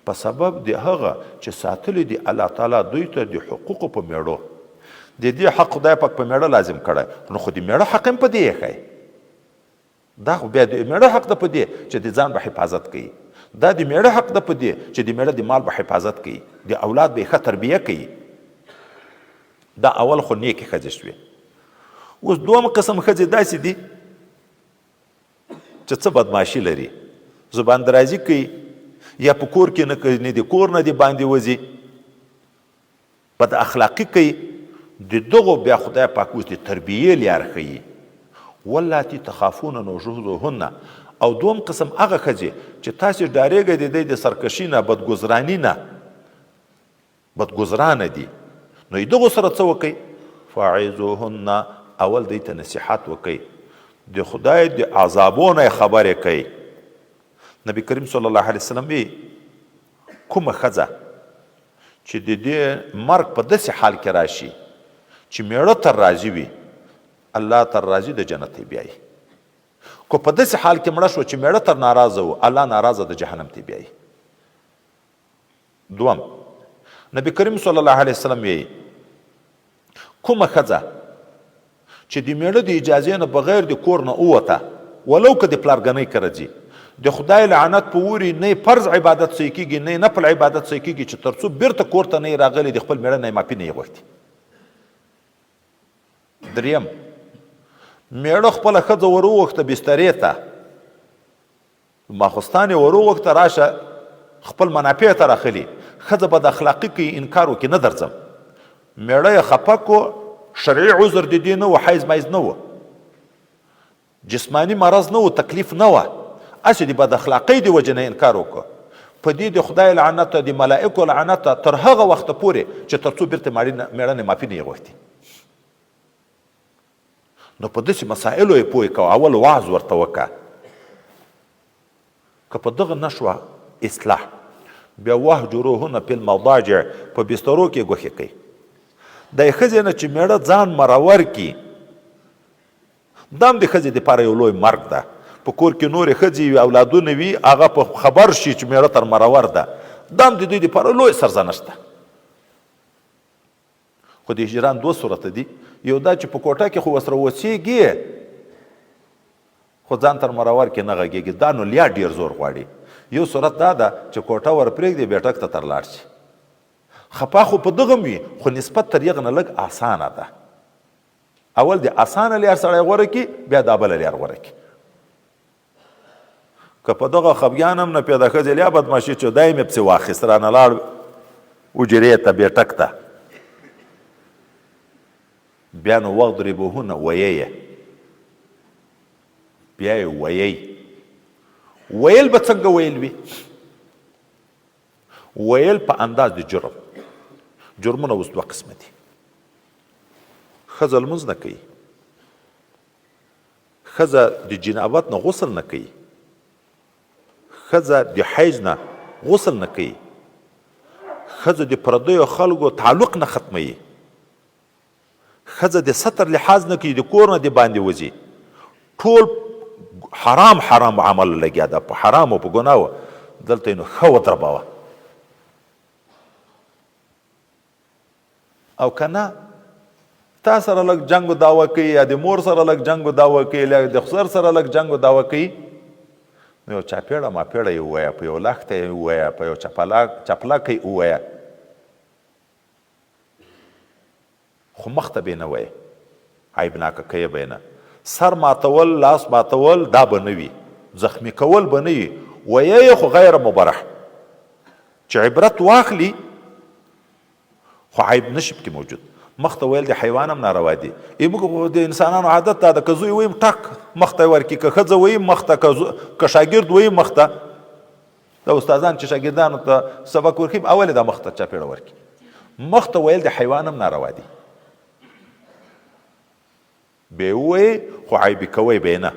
په سبب د هغه چې ساتلي دي الله تعالی دوی ته د حقوقو په میړو. د دې حق خدای پاک په میړه لازم کړی، نو خو د میړه حق هم په دې ایښی. دا خو بیا د میړه حق ده په دې چې د ځان به حفاظت کوي، دا د میړه حق ده په دې چې د میړه د مال به حفاظت کوي، د اولاد به ښه تربیه کوي. دا اول خو نیکې ښځې شوې. اوس دوم قسم ښځې داسې دي چې څه بدماشي لري، زبان درازي کوي، یا په کور کې نه کوي، نه د کور نه د باندې وځي، بد اخلاقي کوي. د دغو بیا خدای پاک اوس د تربیې لیار ښیي، واللاتي تخافون نشوزهن. او دوم قسم هغه ښځې چې تاسې ډارېږئ د دی د سرکشي نه، بدګزراني نه، بدګزرانه دي، نو یې دغو سره څه وکئ؟ فعظوهن، اول دوی ته نصیحت وکئ، د خدای د عذابو نه یې خبرې کئ. نبی کریم صلی الله علیه وسلم وی کومه ښځه چې د دې مرګ په داسې حال کې راشي چې میړه تر راضي وي، الله تر راضي د جنت ته بیایي. که په داسې حال کې مړه شوه چې میړه تر ناراضه و، الله ناراضه د جهنم ته بیایي. دوم، نبی کریم صلی الله علیه وسلم ویي کومه ښځه چې د میړه د اجازې نه بغیر د کور نه ووته، ولو که د پلارګنۍ کره ځي، د خدای لعنت په اوري، نه فرض عبادت صحیح کېږي، نه نفل عبادت صحیح کېږي، چې تر څو بیرته کور ته نه راغلي د خپل میړه نه یې معافي نه یې غوښتي. دریم، میړه خپله ښځه ور وغوښته بسترې ته، ماخوستان یې ور وغوښته، راشه خپل منافع ته راخلي، ښځه بد اخلاقي کوي، انکار وکړي، نه درځم. میړه یې خفه کو، شرعي عذر د دې نه و، حیض میض نه و، جسماني مرض نه و، تکلیف نه وه، هسې د بد اخلاقۍ د وجې نه انکار وکړ. په دې د خدای لعنت، د ملائکو لعنت تر هغه وخته پورې چې تر څو بیرته میړه نه معافي نه یې غوښتي. نو په داسې مسایلو یې پوه کوه، اول وعظ ورته وکړه، که په دغه نه شوه اصلاح، بیا وهجروهن فی المضاجع، په بسترو کې ګوښې کوي. د ښځې نه چې میړه ځان مرور کړي، دا هم د ښځې دپاره یو لوی مرګ ده. په کور کې نورې ښځې وي، اولادونه وي، هغه په خبر شي چې میړه تر مرور ده، دا هم د دوی دپاره لوی سرزنش ده. خو د هجران دوه صورته دي، یو دا چې په کوټه کې خو ورسره اوسېږي خو ځان تر مرور کې نه غږېږي، دا نو لیا ډېر زور غواړي. یو صورت دا ده چې کوټه ور پرېږدي، بیټک ته تر لاړ شي، خپه خو په دغه وي، خو نسبت تر یغه نه لږ اسانه ده. اول د اسانه لیار سړی غوره کړي، بیا دا بله لیار غوره کړي. که په دغه خفګان هم نه پیدا ښځې لیا بدماشي چې دی مې پسې واخیست، رانه لاړ حجرې ته بیټک ته، بیا نو واضربوهن ویې، بیا یې ویی. ویل به څنګه ویل وي؟ ویل په انداز د جرم. جرمونه اوس دوه قسمه دي. ښځه لمونځ نه کوي، ښځه د جنابت نه غسل نه کوي، ښځه د حیض نه غسل نه کوي، ښځه د پردیو خلکو تعلق نه ختموي، ښځه د ستر لحاظ نه کوي، د کور نه د باندې وځي، ټول حرام حرام عمل لګیا ده، په حرامو په ګناو، دلته یې نو ښه ودربوه. او که نه تا سره لږ جنګ و دعوه کوي، یا د مور سره لږ جنګ و دعوه کوي، یا د خسر سره لږ جنګ و دعوه کوي، نو یو چاپېړه ماپېړه یې ووایه، په یو لښته یې ووایه، په یو چپلکه یې ووایه، خو مخته به یې نه وایې، عیبناکه کوې به یې نه. سر ماتول، لاس ماتول دا به نه وي، زخمي کول به نه وي، ویه یې خو غیر مبرح چې عبرت واخلي، خو عیب نشي پکې موجود. مخته ویل د حیوان هم ناروا دي. ای موږ د انسانانو عادت دا ده، که زوی ویم ټک مخته یې ورکړي، که ښځه ویم مخته، که شاګرد ویم مخته. دا استادان چې شاګردانو ته سبق ورکوي اول یې دا مخته چاپېړه ورکړي. مخته ویل د حیوان هم ناروا دي. به یې ووایي خو عیب کوی به یې نه.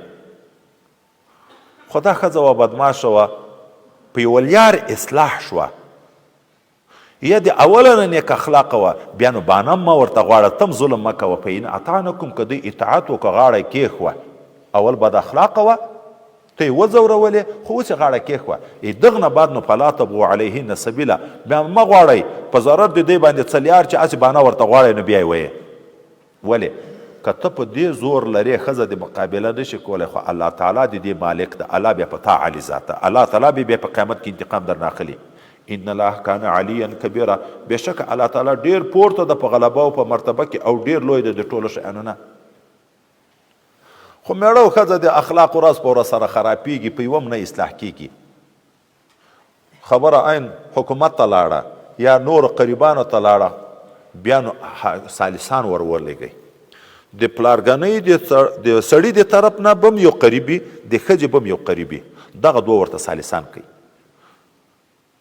خو دا ښځه وه بدماشه وه، په یوه لیار اصلاح شوه، یا د اوله نه نیک اخلاقه وه، بیا نو بانه مه ورته غواړه، ته هم ظلم مه کوه. په ان اطعنکم، که دوی اطاعت وکړه غاړه یې کېښوه، اول بد اخلاقه وه ته یې وځورولې خو اوس یې غاړه کېښوه، ای دغه نه بعد نو فلا تبغو علیهن سبیلا، بیا مه غواړئ په ضرر د دوی باندې څه لیار چې هسې بانه ورته غواړئ نو بیا یې ویې. ولې که ته په دې زور لرې ښځه دې مقابله نه شي کولی، خو الله تعالی د دې مالک ده، الله بیا په تا عالي ذات ده، الله تعالی به بیا په قیامت کې انتقام درنه اخلي. ان الله کان علیا کبیرا، بېشکه الله تعالی ډېر پورته ده په غلبه او په مرتبه کې او ډېر لوی دی د ټولو شیانو نه. خو مېړه او ښځه د اخلاق ورځ په ورځ سره خرابېږي، په یوه هم نه اصلاح کېږي. خبره عین حکومت ته لاړه یا نورو قریبانو ته لاړه، بیا نو ثالثان ور ولېږئ. د پلارګنۍ د سړي د طرف نه به هم یو قریب وي، د ښځې به هم یو قریب وي، دغه دوه ورته ثالثان کوي.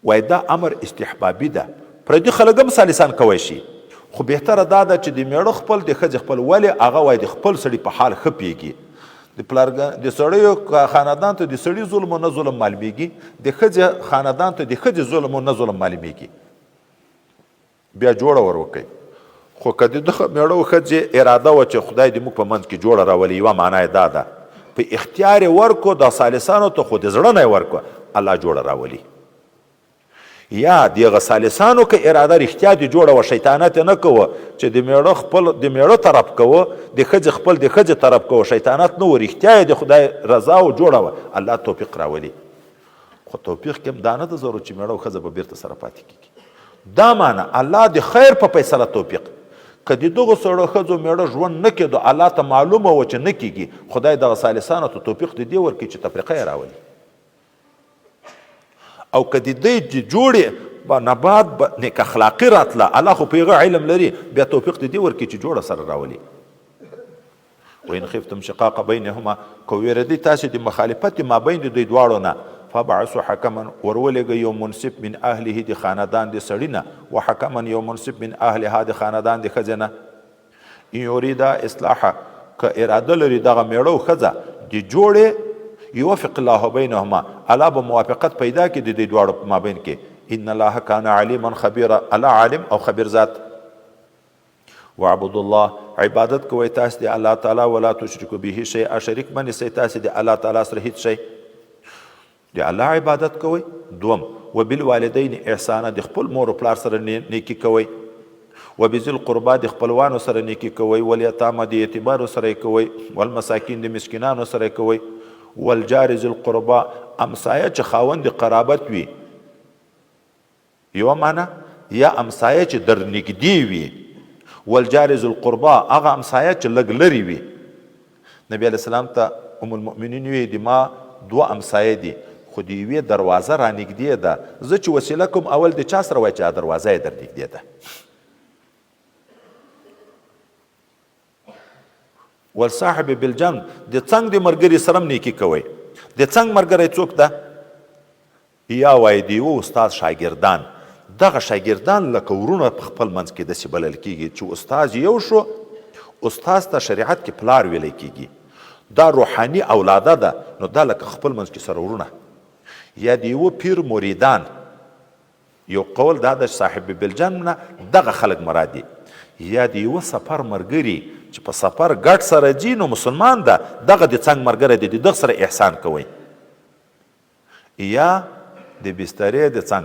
وایي دا امر استحبابي ده، پردي خلک هم ثالثان کوی شي، خو بهتره دا ده چې د میړه خپل د ښځې خپل. ولې؟ هغه وایي د خپل سړي په حال ښه پوهېږي. د پلارګ د سړیو خاندان ته د سړي ظلم او نه ظلم معلومیږي، د ښځې خاندان ته د ښځې ظلم او نه ظلم معلومیږي. بیا جوړه ور وکړئ. خو که د دغه میړه او ښځې اراده وه چې خدای دې موږ په منځ کې جوړه راولي، یوه معنا یې دا ده، په اختیار یې ورکړو دا ثالثانو ته، خو د زړه نه یې ورکړو، الله جوړه راولي. یا د هغه ثالثانو که اراده رښتیا د جوړه وه، شیطانت یې نه کوه چې د میړه خپل د میړه طرف کوه، د ښځې خپل د ښځې طرف کوه، شیطانت نه و، رښتیا یې د خدای رضا او جوړه وه، الله توفیق راولي. خو توفیق کې هم دا نه ده ضرور چې میړه او ښځه به بیرته سره پاتې کیږي. دا معنی الله د خیر په فیصله توفیق، که د دغو سړو ښځو میړه ژوند نه کېدو، الله ته معلومه وه چې نه کیږي، خدای دغه ثالثانو ته توفیق د دې ورکړي چې تفریقه یې راولي. او که د دې د جوړې نه بعد به نیک اخلاقي راتله، الله خو په هغه علم لري، بیا توفیق د دې ورکړي چې جوړه سره راولي. وان خفتم شقاق بینهما، که ویریدئ تاسې د مخالفت د مابین د دوی دواړو نه، فابعثوا حکما، ورولېږئ یو منصف من اهله د خاندان د سړي نه، وحکما یو منصف من اهلها د خاندان د ښځې نه. ان یریدا اصلاحا، که اراده لري دغه میړه او ښځه د جوړې، یوفق الله بینهما، الله به موافقت پیدا کړي د دوی دواړو په مابین کې. ان الله کان علیما خبیرا، الله عالم او خبیر ذات. وعبد الله، عبادت کوئ تاسو د الله تعالی، ولا تشرکو به شیئا، شریک مه نیسئ تاسو د الله تعالی سره هیڅ شی. د الله عبادت کوئ. دوم، وبالوالدین احسانا، د خپل مور او پلار سره نیکی کوئ. وبذی القربا، د خپلوانو سره نیکی کوئ. والیتاما، د یتیمانو سره کوئ. والمساکین، د مسکینانو سره کوئ. والجار ذی القربا، امسایه چې خاوند د قرابت وي، یوه معنی، یا امسایه چې در نږدې وي. والجار ذو القربا، هغه امسایه چې لږ لرې وي. نبی علیه السلام ته ام المؤمنین وی د ما دوه امسایه دي، خو د یوې دروازه را نږدې ده، زه چې وسیله کوم اول د چا سره وای چې دروازه یې در نږدې ده. والصاحب بالجنب، د څنګ د مرګري سره هم نیکي کوئ. د څنګ مرګری څوک ده؟ یا وایي د یوه استاد شاګردان، دغه شاګردان لکه وروڼه په خپل منځ کې داسې بلل کېږي چې استاد یو شو، استاد ته شریعت کې پلار ویلی کېږي، دا روحاني اولاده ده، نو دا لکه خپل منځ کې سره وروڼه. یا د یوه پیر مریدان، یو قول دا ده چې صاحب بالجنب نه دغه خلک مراد دي. یا د یوه سفر مرګري چې په سفر ګډ سره ځي نو مسلمان ده، دغه د څنګ مرګری دی، د دغه سره احسان کوئ. یا د بسترې د څنګ،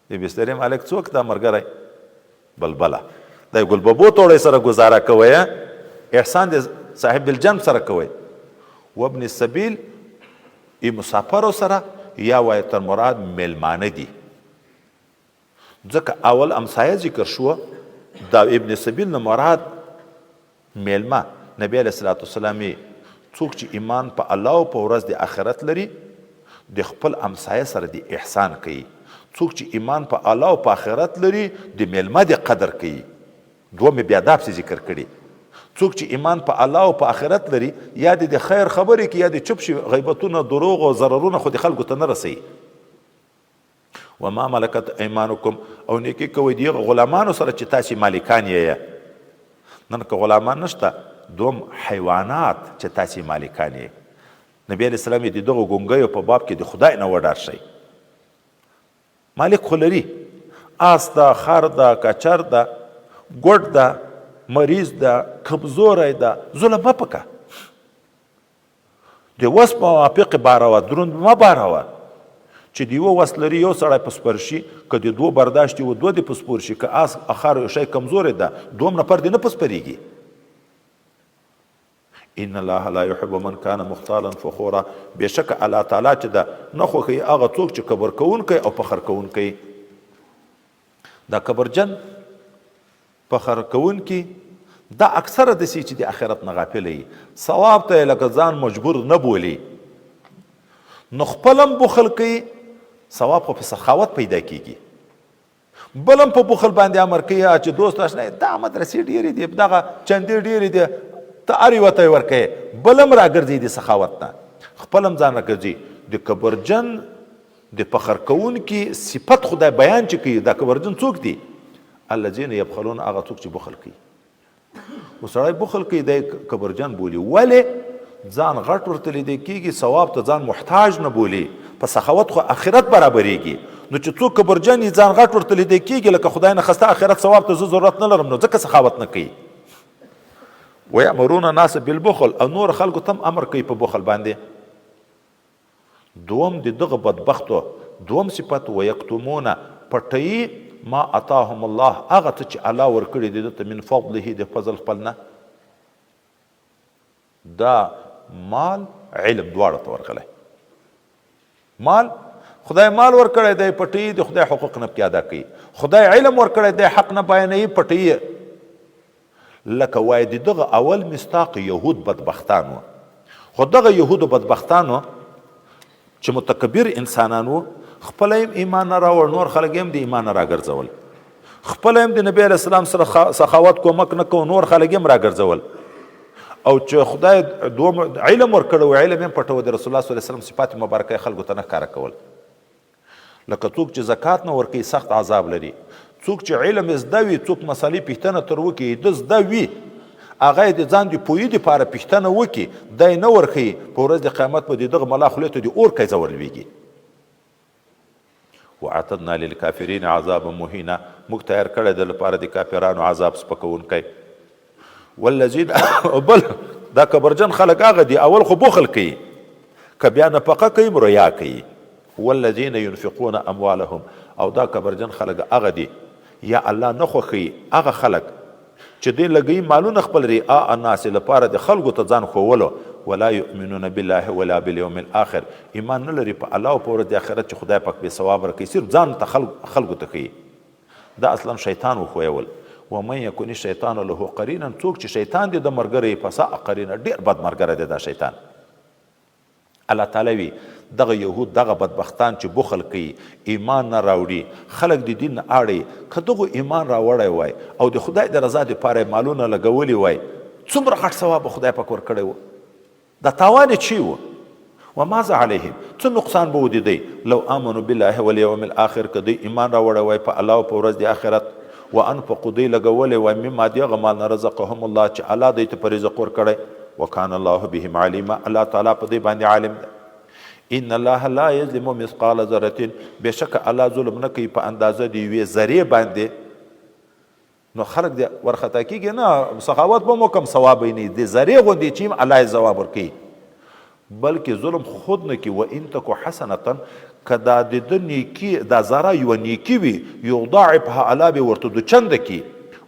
د بسترې مالک څوک ده مرګری؟ بلبله د ګل ببو توړی سره گزاره کوئ، احسان د صاحب الجنب سره کوئ. وابن السبیل ای مسافرو سره، یا وایي تر مراد میلمانه دي، ځکه اول امسایه ذکر شو، دا ابن سبیل نه مراد میلمه. نبی علیه الصلاة والسلام څوک چې ایمان په الله او په ورځ د آخرت لري د خپل امسایه سره د احسان کوي، څوک چې ایمان په الله او په آخرت لري د میلمه د قدر کوي. دوه مې بیا دا پسې ذکر کړي، څوک چې ایمان په الله او په آخرت لري یا د خیر خبرې کوي یا د چوپ شي، غیبتونه، دروغ او ضررونه خو د خلکو ته نه رسوي. وما ملکت ایمانکم، او نیکی کوئ د هغه غلامانو سره چې تاسې مالکان یې. نن که غلامان نشته، دوم حیوانات چې تاسې مالکان یې. نبی علیه السلام یې د دغو ګونګیو په باب کې د خدای نه وډار شئ. مالک خو لري، آس ده، خر ده، کچر ده، ګوډ ده، مریض ده، کمزوری ده، ظلم مه پکه، د وس موافق باروه، دروند مه باروه. چې د یوه وس لري یو سړی په سپر شي، که د دوو برداشت و دوه دې په سپور شي، که آس اخر یو شی کمزوری ده دوم نفر دې نه په سپرېږي. ان الله لا يحب من كان مختالا فخورا، بېشکه الله تعالی چې ده نه خوښوي هغه څوک چې کبر کوونکی او فخر کوونکی. دا کبرجن فخر کوونکي دا اکثره داسې چې د اخرت نه غافل وي، ثواب ته یې لکه ځان مجبور نه بولي، نو خپل هم بخل کوي، ثواب خو په سخاوت پیدا کیږي، بل هم په بخل باندې امر کوي چې دوست آشنا دا مدرسې ډېرې دي، دغه چندې ډېرې دي، ته هر یوه ته یې ورکوې، بل هم راګرځي د سخاوت نه، خپل هم ځان راګرځي. د کبرجن د فخر کوونکي صفت خدای بیان چې کوي، دا کبرجن څوک دي؟ الذین یبخلون، هغه څوک چې بخل کوي. نو سړی بخل کوي دی کبرجن بولي، ولې؟ ځان غټ ورته لیدل کېږي، ثواب ته ځان محتاج نه بولي، په سخاوت خو اخرت برابرېږي. نو چې څوک کبرجن وي ځان غټ ورته لیدل کېږي، لکه خدای نه خسته اخرت ثواب ته زه ضرورت نه لرم، نو ځکه سخاوت نه کوي. ویامرون الناس بالبخل، او نور خلکو ته هم امر کوي په بخل باندې. دوم د دغه بدبختو دوم صفت ویکتمون، پټوي ما اتاهم الله، هغه څه چې الله ورکړي دي ده ته، من فضله، د فضل خپل نه. دا مال علم دواړو ته ورغلی. مال خدای مال ورکړی دی پټوي، د خدای حقوق نه پکې ادا کوي. خدای علم ورکړی دی حق نه بیانوي، پټوي. لکه وایي د دغه اول مصداق یهود بدبختان وو، خو دغه یهودو بدبختانو چې متکبر انسانان وو، خپله هم ایمان نه راوړ، نور خلک هم د ایمان نه راګرځول. خپله هم د نبی علیه السلام سره سخاوت کومک نه کوو، نور خلک هم راګرځول. او چې خدای دوم علم ورکړی و، علم هم پټوه، د رسول الله صلی الله علیه وسلم صفات مبارکه یې خلکو ته نه ښکاره کول. لکه څوک چې زکات نه ورکوي سخت عذاب لري، څوک چې علم یې زده وي، څوک مسالې پوښتنه تر وکړي، ده زده وي، هغه یې د ځان د پوهې دپاره پوښتنه وکړي، دی یې نه ورښيي، په ورځ د قیامت به د دغه ملا خولې ته د اور کیزه ورلوېږي. واعتدنا للکافرین عذابا مهینا، موږ تیار کړی د لپاره د کافرانو عذاب سپکوونکی. والذین، بل دا کبرجن خلک هغه دي، اول خو بخل کوي، که بیا نفقه کوي هم ریا کوي. والذین ينفقون اموالهم، او دا کبرجن خلک هغه دي، یا الله نه خوښوي هغه خلک چې دوی لګوي مالونه خپل ریا الناس، لپاره د خلکو ته ځان ښوولو، ولا یؤمنون بالله ولا بالیوم الاخر، ایمان نه لري په الله او په ورځ د آخرت چې خدای پاک به ثواب ورکوي، صرف ځان ته خلکو ته ښیي. دا اصلا شیطان وښویول. ومن یکن الشیطان له قرینا، څوک چې شیطان دې د مرګری، فساء قرینا، ډیر بد مرګری دی دا شیطان. الله تعالی وی دغه یهود دغه بدبختان چې بخل کوي، ایمان نه راوړي، خلک د دین نه اړي، که دغو ایمان راوړی وای او د خدای د رضا دپاره یې مالونه لګولي وای، څومره غټ ثواب به خدای پاک ورکړی و. دا تاوان یې چی و؟ وماذا علیهم، څه نقصان به و د دوی، لو آمنو بالله والیوم الاخر، که دوی ایمان راوړی وای په الله او په ورځ د آخرت، وانفقو، دوی لګولی وای، مما، د هغه مال نه، رزقهم الله، چې الله دوی ته په رزق ورکړی، وکان الله بهم علیما، الله تعالی په دوی باندې عالم دی. ان الله لا یظلم مثقال ذره، بېشکه الله ظلم نه کوي په اندازه د یوې ذرې باندې. نو خلک دې ورخطا کېږي نه، سخاوت به مو کم ثواب یې نه، د ذرې غوندې چې هم الله یې ځواب ورکوي، بلکې ظلم خود نه کوي. وان تک حسنة، که دا د ده نیکي دا ذره یوه نیکي وي، یضاعفها، الله به ورته دوچنده کړي،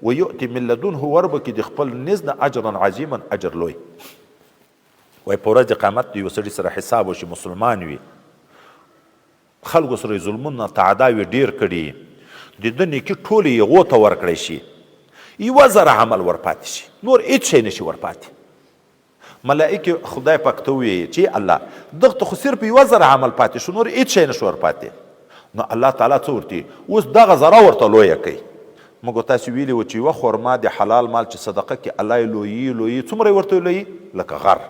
ویؤتي من لدنه، وربه کړي د خپل نزد نه اجرا عظیما، اجر لوی. وایي په ورځ د قیامت د یو سړي سره حساب وشي، مسلمان وي، خلکو سره یې ظلمونه تعداوې ډېر کړي، د ده نیکي ټولې هغو ته ورکړی شي، یوه ذره عمل ورپاتې شي، نور هېڅ شی نه شي ورپاتې. ملائکې خدای پاک ته وویې چې الله، دغه ته خو صرف یوه ذره عمل پاتې شو، نور هېڅ شی نه شو ورپاتې. نو الله تعالی څه ورته اوس دغه ذره ورته لویه کوي. موږ تاسو ویلي و چې یوه خرما د حلال مال چې صدقه کې الله یې لویي لویي، څومره یې ورته لویي؟ لکه غر.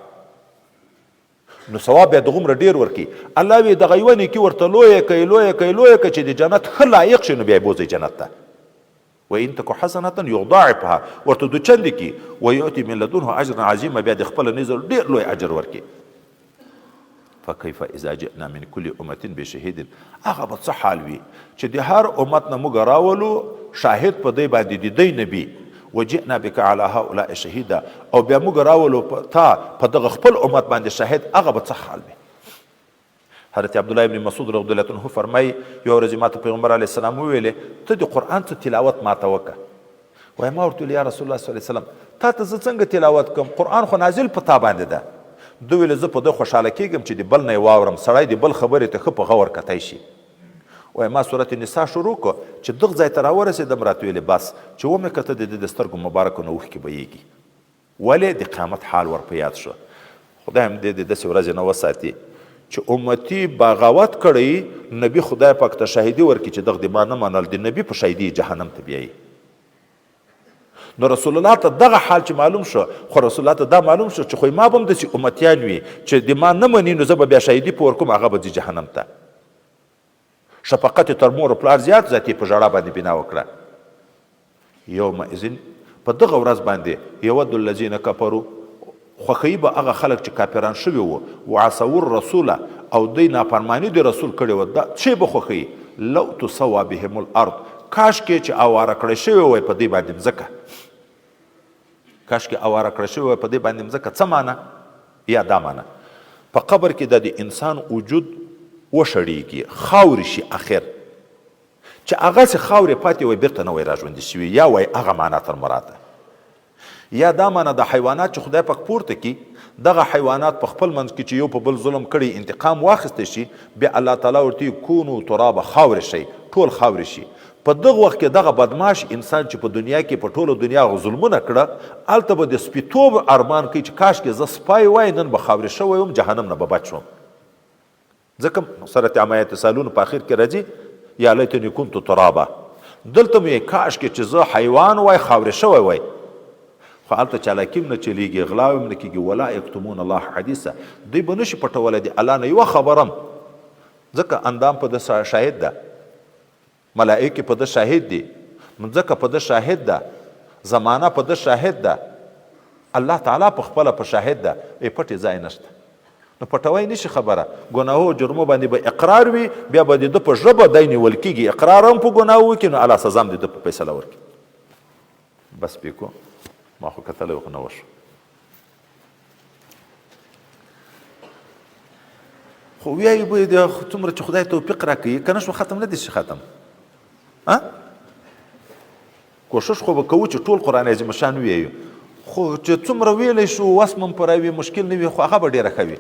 نو ثواب بیا دغومره ډیر ورکي. الله وی دغه یوه نیکي ورته لویه کوي لویه کوي لویه کوي چې د جنت ښه لایق شي، نو بیا یې بوځي جنت ته. وان تک حسنة یضاعفها، ورته دوچندې کړي، ویؤتي من لدنه اجرا عظیما، بیا د خپل نزد ډیر لوی اجر ورکړي. فکیف اذا جئنا من کل امة بشهید، هغه به څه حال وي چې د هر امت نه موږ راولو شاهد په دی باندې د دی نبی، وجئنا بک علی هؤلاء شهیدا، او بیا موږ راولو تا په دغه خپل امت باندې شاهد، هغه به څه حال وي؟ حضرت عبدالله ابن مسعود رضی الله عنه فرمایي، یوه ورځ ماته پیغمبر علیه السلام وویلې، ته د قرآن څه تلاوت ماته وکړه. وایي ما ورته ویل، یا رسول الله صلی الله علیه وسلم، تا ته زه څنګه تلاوت کوم، قرآن خو نازل په تا باندې ده. ده ویل، زه په ده خوشحاله کېږم چې د بل نه یې واورم، سړی د بل خبرې ته ښه په غور کتی شي. وایي ما سورت نساء شروع کړ، چې دغه ځای ته راورسېدم، راته ویلې بس، چې ومې کته د ده د سترګو مبارکو نه اوښکې بهیږي. ولې؟ د قیامت حال ور په یاد شو. خدای هم دې د داسې ورځې نه وساتي چې امتي بغاوت کړی، نبي خدای پاک ته شاهدي ورکړي چې دغه د ما نه منل، د نبي په شاهدي جهنم ته بیایي. نو رسول الله ته دغه حال چې معلوم شو، خو رسول الله ته دا معلوم شو چې خو ما به هم داسې امتیان وي چې د ما نه مني، نو زه به بیا شاهدي په ورکوم، هغه به ځي جهنم ته. شفقت یې تر مور او پلار زیات، ذات یې په ژړا باندې بنا وکړه. یومئذ، په دغه ورځ باندې، یود الذین کفروا، خوښوي به هغه خلک چې کافران شوي وو، وعصوا الرسول، او دوی نافرماني د رسول کړې وه، دا څه به خوښوي؟ لو تسوی بهم الارض، کاشکې چې اواره کړی شوې وای په دوی باندې مځکه، کاشکې اواره کړی شوې وای په دوی باندې مځکه. څه معنی؟ یا دا معنی، په قبر کې د انسان وجود وشړیږي، خاورې شي، اخر چې هغسې خاورې پاتې وای بیرته نه وای راژوندي شوي، یا وای هغه معنا تر مراد ده. یا دا معنا، د حیوانات چې خدای پاک پورته کړي، دغه حیوانات په خپل منځ کې چې یو په بل ظلم کړی انتقام واخیستی شي، بیا الله تعالی ورته کونو ترابه، خاورې شئ، ټول خاورې شي. په دغه وخت کې دغه بدماش انسان چې په دنیا کې په ټوله دنیا ظلمونه کړه، هلته به د سپیتوب ارمان کوي چې کاشکې زه سپی وای، نن به خاورې شوی وم، جهنم نه به بچ شوم. ځکه سورة عما یتساءلون په اخر کې راځي، یا لیتني کنت ترابا، دلته مې کاشکې چې زه حیوان وای، خاورې شوی وای. خو هلته چالاکي هم نه چلیږي، غلاوې هم نه کېږي. ولا یکتمون الله حدیثا، دوی به نشي پټولی د الله نه یوه خبره هم، ځکه اندام په ده شاهد ده، ملائکې په ده شاهد دي، مځکه په ده شاهد ده، زمانه په ده شاهد ده، الله تعالی په خپله په شاهد ده، ای پټې ځای نشته. نو پټوی نشي خبره، ګناهو او جرمو باندې به اقرار وي، بیا به د ده په ژبه دی نیول کېږي، اقرار هم په ګناه وکړي نو الله سزا هم د ده په فیصله ورکړي. بس پې کو، ما خو کتلی خو نه وشو. خو ویایو به د څومره چې خدای توفیق راکوي، که نه شو ختم نه دي شي ختم. ها کوشش خو به کوو چې ټول قرآن عظیم شان ویایو، خو چې څومره ویلی شو وس مم پوره وي، مشکل نه وي، خو هغه به ډېره ښه وي.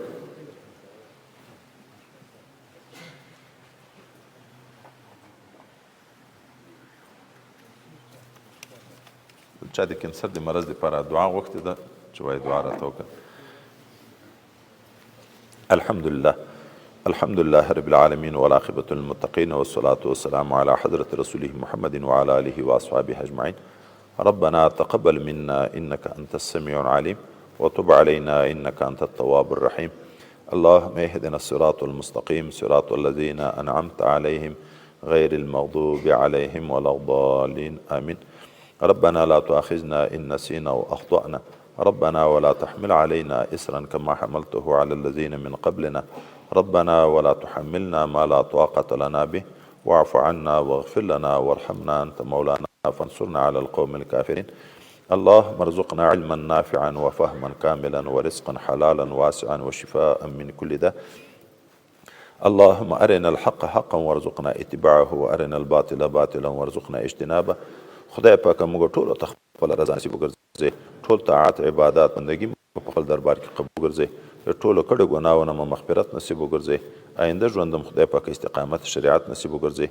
چا د کینسر د مرض لپاره دعا غوښتې ده چې وایي دعا راته وکړه. الحمد لله، الحمد لله رب العالمين والعاقبة للمتقين والصلاة والسلام على حضرة رسوله محمد وعلى آله وأصحابه أجمعين. ربنا تقبل منا إنك أنت السميع العليم وتب علينا إنك أنت التواب الرحيم. اللهم اهدنا الصراط المستقيم صراط الذين أنعمت عليهم غير المغضوب عليهم ولا الضالين، آمين. ربنا لا تؤاخذنا إن نسينا وأخطأنا، ربنا ولا تحمل علينا إسرا كما حملته على الذين من قبلنا، ربنا ولا تحملنا ما لا طاقة لنا به، واعف عنا واغفر لنا وارحمنا أنت مولانا. فانصرنا على القوم الكافرين. اللهم ارزقنا علما نافعا وفهما كاملا ورزقا حلالا واسعا وشفاء من كل داء. اللهم ارنا الحق حقا وارزقنا اتباعه وارنا الباطل باطلا وارزقنا اجتنابه. خدای پاک موږ ټولو ته خپل رضا نصیب وګرځي، ټول طاعات، عبادات، بندګي په خپل دربار کې قبول وګرځي، له ټولو کړو ګناوو نه مو مغفرت نصیب وګرځي، آینده ژوند هم خدای پاک استقامت شریعت نصیب وګرځي.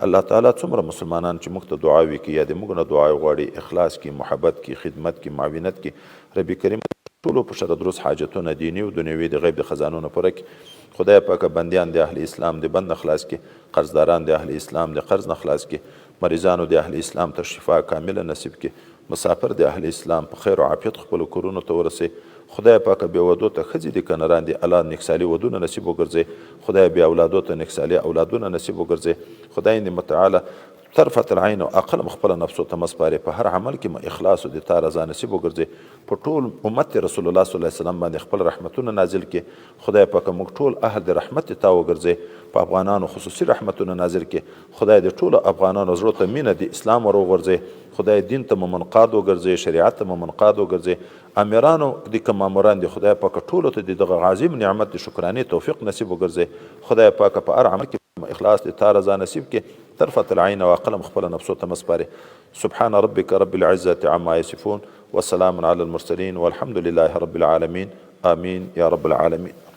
الله تعالی څومره مسلمانان چې موږ ته دعا وکړي یا د موږ نه دعا غواړي، اخلاص کې، محبت کې، خدمت کې، معاونت کې، رب کریم ټولو په شر درست حاجتونه دیني او دنیوي د غیب د خزانو نه پوره کړي. خدای پاک بندیان د اهل اسلام د بند نه خلاص کړي، قرضداران د اهل اسلام د قرض نه خلاص کړي، مریضانو د اهل اسلام ته شفا کامله نصیب کړي، مسافر د اهل اسلام په خیر او عافیت خپلو کورونو ته ورسوي. خدای پاک بې ودو ته ښځې دي که نران دي، الله نیک صالح ودونه نصیب وګرځوي. خدای بې اولادو ته نیک صالح اولادونه نصیب وګرځوي. خدای دې متعاله طرفة العین او عقل هم خپله نفسو ته مه سپارې، په هر عمل کې مو اخلاص او د تا رضا نصیب وګرځوي. په ټول امت رسول الله صلی الله علیه وسلم باندې خپل رحمتونه نازل کړي. خدای پاک موږ ټول اهل د رحمت تا وګرځوي، په افغانانو خصوصي رحمتونه نازل کړي. خدای د ټولو افغانانو زړو ته مینه د اسلام ور وغورځوي. خدای دین ته مو منقاد وګرځوي، شریعت ته مو منقاد وګرځوي. امیرانو دي که ماموران دي، خدای پاک ټولو ته د دغه عظیم نعمت د شکرانې توفیق نصیب وګرځوي. خدای پاک په هر عمل کې مو اخلاص د تا رضا نصیب کړي، طرفة العین او عقل هم خپله نفسو ته مه سپارې. سبحان ربک رب العزة عما یصفون وسلام علی المرسلین والحمد لله رب العالمین. آمین یا رب العالمین.